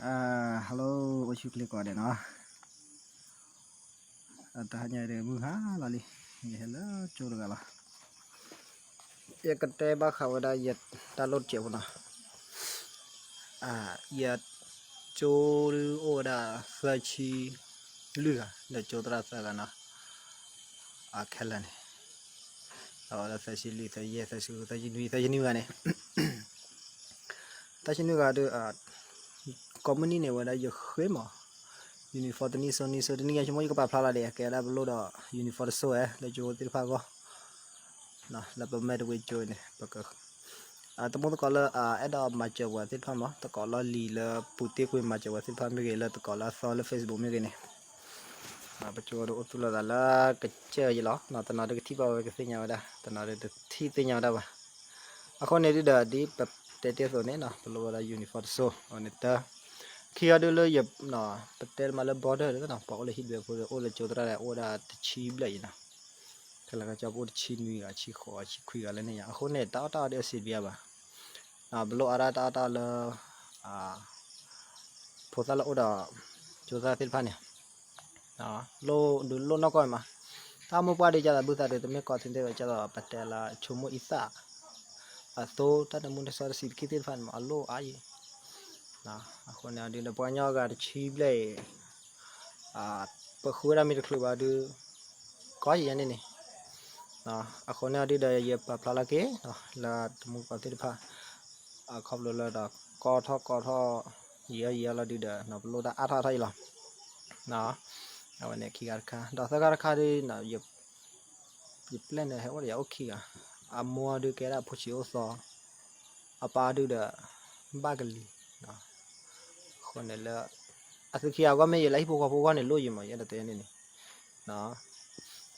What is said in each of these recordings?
Hello, အိၣ်ဆူၣ်ချ့ကိးဂၤဒဲးနီၤ. တဟါညါဒီးမုၢ်ဟါလီၤလံ, ယဟဲလၢကၠိတဂၤလီၤ. ယကတဲဘၣ်ဃးဝဲဒၣ်ယတၢ်လိၣ်တစဲးဖိနီၤ. ယကၠိဒုးအိၣ်ဝဲဒၣ်သၢဆံလွံၢ်ဂၤ, ဒီးကၠိသရၣ်သၢဂၤနီၤ. ခဲလၢာ်န့ၣ် အဝဲဒၣ်သၢဆံလွံၢ်, သၢဆံယဲၢ်, သၢဆံဃု, သၢဆံနွံ, သၢဆံနွံဂၤန့ၣ်, သၢဆံနွံဂၤဒီး ကိးမုၢ်နံၤန့ၣ် ဝဲဒၣ်ယဃ့မး uniform တနံၣ်စိနံၣ်စိ, တနံၣ်ညါဆိကမိၣ်ယကပာ်ဖျါလီၤဒီး ကဲဒၣ်ပလိၣ်ဒီး uniform တစိၢ်ဝဲ လၢကၠိသ့ၣ်တဖၣ်အဂီၢ်, လၢပမဲာ်တဝ့ကၠိန့ၣ် ပက တမူသကိးလၢ အဲၣ်ဒိးမၤစၢၤပှၤသ့ၣ်တဖၣ်မး, သကိးလီၢ်လံၤလၢပူၤတ့ၢ်ကွံာ်မၤစၢၤပှၤသ့ၣ်တဖၣ်မ့ၢ်ဂ့ၤ, လၢသကိးလၢအသီလၢ Facebook မ့ၢ်ဂ့ၤန့ၣ်, ပကၠိဒုးအိၣ်သူၣ်လီၤသးလၢကစၢၢ်ယံၤလီၤ. တနီၤဒုးကထံၣ်ဘၣ်ဝဲကသ့ၣ်ညါဝဲဒၣ်, တနီၤဒုးတထံၣ်သ့ၣ်ညါဝဲဒၣ်ဘၣ်. အဃိန့ၣ်ဒုးဒီး ဒ်ပတဲတ့ၢ်အသိးန့ၣ် ပလိၣ်ဝဲဒၣ် uniform တစိၢ်, အဝဲန့ၣ်တၢ် ခံဂၤဒုးလၢယ ပတဲမးလၢ border ဒီး ပှၤအိၣ်လၢဟံၣ်ဒွဲဖိဒီး အိၣ်လၢကၠိသရၣ်ဒီး အိၣ်ဝဲဒၣ်တဆံဘျဲၣ်အံၤနီၤ. ခဲလၢာ်ခဲဆ့ပအိၣ်တဆံနွံဂၤ, ဆံဃိးဂၤ, ဆံခွံဂၤလၢန့ၣ်ညါ. အဃိန့ၣ် တၢ်အီၣ်တၢ်အီဒုးအဆံးတဘၣ်ဘၣ်. ပလိၣ်အါဒၣ်တၢ်အီၣ်တၢ်အီလၢ ဖိသၣ်လၢအိၣ်ဒီး ကၠိသရၣ်သ့ၣ်တဖၣ်န့ၣ် လိၣ်ဒုးလိၣ်နီၢ်ကီၢ်မး. တၢ်အိၣ်မူပှၢ်ဒုး ကၢ်သးဘုသးဒုး တမ့ၢ်ကီးထံသ့ၣ်ဝဲ ကၢ်သးပတဲလၢ ဆိကမိၣ်အံသၣ် အသိ တၢ်တမူတစဲးတဆံးတခံသ့ၣ်တဖၣ်န့ၣ်မး အလိၣ်အါအံၤ. အဃိန့ၣ်ဒုးဒီး ပှၤကညီဂၤတဆံဘျဲၣ်အံၤ ပဃုဝဲဒၣ်မ့ၢ်တချုးဘၣ်ဒုး ကီယံၤယဲန့ၣ်န့ၣ်. အဃိန့ၣ်ဒုးဒီး ယပာ်ဖျါလီၤက့ၤ လၢတမူတကိးသ့ၣ်တဖၣ် အခီဖျိလၢဒီး ကီထီၣ်ကီထီၣ် ယံာ်အီယံာ်အီလီၤဒုးဒီး ပလိၣ်တၢ်အါထီၣ်အါထီၣ်အံၤလီၤ. အဝဲန့ၣ်ခံခါတခါ, ဒီးသၢခါတခါဒုး ယပျဲၢ်န့ၣ်ဟဲအိၣ်ဒီးယၤအိၣ်ခံဂၤ, အမိၢ်ဒုးကဲဒၣ်ဖိဆံးအိၣ်သီ, အပၢ်ဒုးဒီး ဘၣ်ကလံၤ. အဃိန့ၣ်လၢ အသုခံဂၤအဂီၢ်မ့ၢ်ယလၢဟံၣ်ဖိဃီဖိအဂီၢ်န့ၣ် လိၣ်ယံၤမး ယအဲၣ်ဒိးတဲန့ၣ်န့ၣ်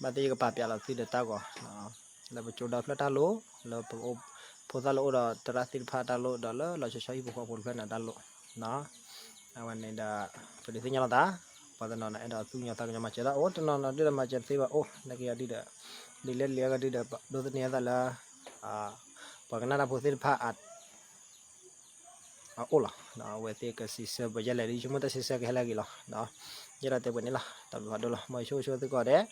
ဘၣ်သ့ၣ်ယကပာ်ပျးလီၤသုဒီးတၢ်ဂီၤ လၢပကၠိဒီဖျၢၣ်တၢ်လိၣ်, လၢပအိၣ် ဖိသၣ်လၢအိၣ်ဒီးသရၣ်သ့ၣ်တဖၣ်တၢ်လိၣ်, ဒီးလၢလီၤဆီဆီဟံၣ်ဖိဃီဖိတဖျၢၣ်န့ၣ်တၢ်လိၣ်. အဝဲန့ၣ်ဒီး ပဒုးသ့ၣ်ညါလီၤသး, ပှၤတနီၤန့ၣ် အဲၣ်ဒိးသူၣ်ကညီၤသးကညီၤမၤစၢၤတၢ်အိၣ်, တနီၤနီၤဒုးဒီးမၤစၢၤတသ့ဘၣ်အိၣ်, နာ်က့ၤအီၤဒုးဒီး ဒ်လဲၣ်ဒ်လဲၣ်အဂီၢ်ဒုးဒီး ဒိးသန့ၤအသးလၢ ပှၤကနၣ်တၢ်ဖိသ့ၣ်တဖၣ်အ အအိၣ်လီၤ. အဝဲသ့ၣ်ကစံးဆၢပယဲလဲၣ်ဒ်ယဆိကမိၣ်တၢ်စံးဆၢကဟဲလၢအဂ့ၤလီၤ. ယအဲၣ်ဒိးတဲပှဲၤန့ၣ်လီၤ. တၢ်ဘျုးဖးဒိၣ်လီၤ. မ်ယဆိၣ်ဆိသုကိးဂၤဒဲး